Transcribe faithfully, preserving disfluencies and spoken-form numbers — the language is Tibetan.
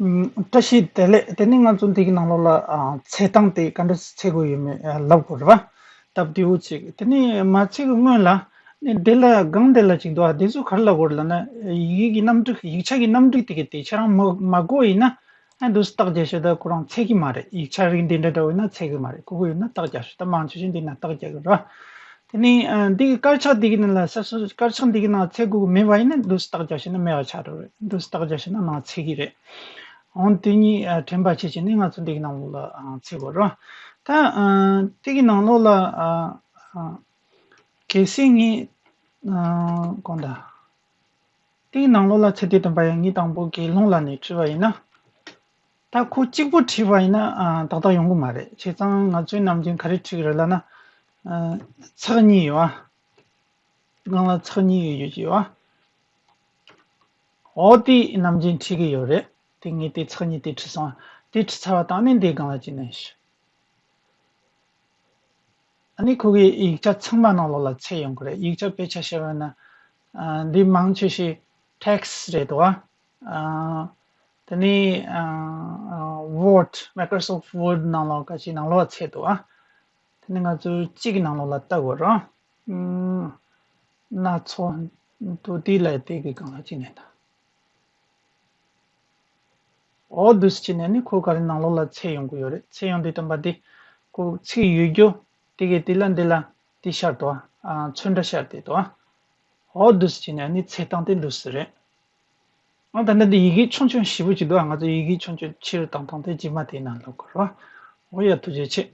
ཨུམ། བཀྲ་ཤིས་བདེ་ལེགས། དེ་ནས་ང་ཚོ་འདི་གི་ནང་ལོགས་ལ་ཨ་འཚོལ་སྟངས་དེ་ག་འདྲ་འཚོལ་དགོས་ཡོད་མེད་ཨ་ལབ་དགོས་རེད་པ། སྟབས་བདེ་བོ་ཅིག་དེ་ནས་མ་འཚོལ་གི་སྔོན་ལ་ནི་འདི་ལ་སྒང་འདི་ལ་ཅིག་འདུག་ཨ། དེ་ཚོ་ག་རེ་ལབ་དགོས་རེད་ལབ་ན། ཡི་གེ་གི་རྣམ་འགྲིག་ཡིག་ཆ་གི་རྣམ་འགྲིག་དེ་གི་དེ་ཁྱེད་རང་མ་མ་གོ་ཡིན་ན། ཨ། འདུག་སེ་རྟགས་རྒྱག་ཤོག་ད་ཁོ་རང་འཚོལ་གི་མ་རེད། ཡིག་ཆ་རིགས་འདི་འདྲ་འདྲ་བོ་ཡིན་ན་འཚོལ་གི་མ་རེད། གོ་གི་ཡོད་ན་རྟགས་རྒྱག་ཤོག་ད་མང་ཆེ་ཤོས་འདི་ན་རྟགས་རྒྱག་གི་རེད། དེ་ནས་ཨ་འདི་གི་དཀར་ཆག་འདི་གི་ནང་ལ་ས་སོ་དཀར་ཆག་འདི་གི་ནང་འཚོལ་དགོས་གི་མེད་པ་ཡིན་ན་འདུག་སེ་རྟགས་རྒྱག་ཤོག་ན་མེད་པ་ཆགས་འགྲོ་རེད། འདུག་སེ་རྟགས་རྒྱག་ཤོག་ན་ནང་འཚོལ་གི་རེད། འོང་དེ་གཉིས་ཨ་དྲན་པ་བྱེད་བྱས་ནས་ང་ཚོ་འདི་གི་ནང་ལོགས་ལ་ཨ་འཚོལ་དགོས་རེད། ད་ཨ་འདི་གི་ནང་ལོགས་ལ་ཨ་ཨ་གལ་སྲིད་ངས་ཨ་གང་ལྟར། དེའི་ནང་ལོགས་ལ་ཚེ་འདས་དམ་པ་ཡང་ངས་དང་པོ་དགེ་སློང་ལབ་ནས་བྲིས་པ་ཡིན་ན། ད་ཁོ་གཅིག་པུ་བྲིས་པ་ཡིན་ན་ཨ་ཏག་ཏག་ཡོང་གི་མ་རེད། བྱས་ཙང་ང་ཚོའི་ནམ་རྒྱུན་ག་རེ་བྲིས་ཀྱི་རེད་ལབ་ན། ཨ་ཚེག་གཉིས་ཡོད་ཨ། སྒང་ལ་ཚེག་གཉིས་ཡོད་ཡོད་ཀྱི་ཡོད་ཨ། འོ་དེ་ནམ་རྒྱུན་བྲིས་ཀྱི་ཡོད་རེད། དེ་ངས་དེ་ཚེག་གཉིས་དེ་བྲིས་སོང་ཨ། དེ་བྲིས་ཚར་བ་དང་ནི་འདིའི་སྒང་ལ་ཅིག་ནས། ཨ་ནི་ཁོ་གི་ཡིག་ཆ་ཚང་མ་ནང་ལོགས་ལ་འཚོལ་ཡོང་གི་རེད། ཡིག་ཆ་དཔེ་ཆ་བཤད་པ་ན། ཨ་འདི་མང་ཆེ་ཤོས་text་རེད་འདུག་ཨ། ཨ་དེ་ནས་ཨ་ཨ་Word Microsoft Word་ནང་ལོགས་ག་ཅིག་ནང་ལོགས་འཚོལ་འདུག་ཨ། དེ་ནས་ང་ཚོ་གཅིག་གི་ནང་ལོགས་ལ་ལྟ་དགོས་རེད། ཨ་སྣ་ཚོགས་འདུག་དེ་ལ་དེ་གི་སྒང་ལ་ཅིག་ནས་ད། འོ་འདུག་སེ་བྱས་ནས་ནི་ཁོ་ག་རེ་ནང་ལོགས་ལ་འཚོལ་ཡོང་གི་ཡོད་རེད། འཚོལ་ཡོང་དུས་ཙམ་པ་འདི་ཁོ་ཚིག་ཡོད་རྒྱུ་དེ་གའི་དེ་ལ་འདི་ལ་དེ་ཤར་འདུག་ཨ། ཚོན་ཁྲ་ཤར་བསྡད་འདུག་ཨ། འོ་འདུག་སེ་བྱས་ནས་ནི་འཚོལ་སྟངས་དེ་འདུག་སེ་རེད། ཨ་ད་ལྟ་འདི་ཡི་གེ་ཆུང་ཆུང་ཞེ་པོ་ཅིག་འདུག་ཨ། ང་ཚོ་ཡི་གེ་ཆུང་ཆུང་ཕྱིར་བཏང་སྟངས་དེ་རྗེས་མ་དེའི་ནང་ལོགས་དགོས་རེད་བ། འོ་ཡ་ཐུགས་རྗེ་ཆེ།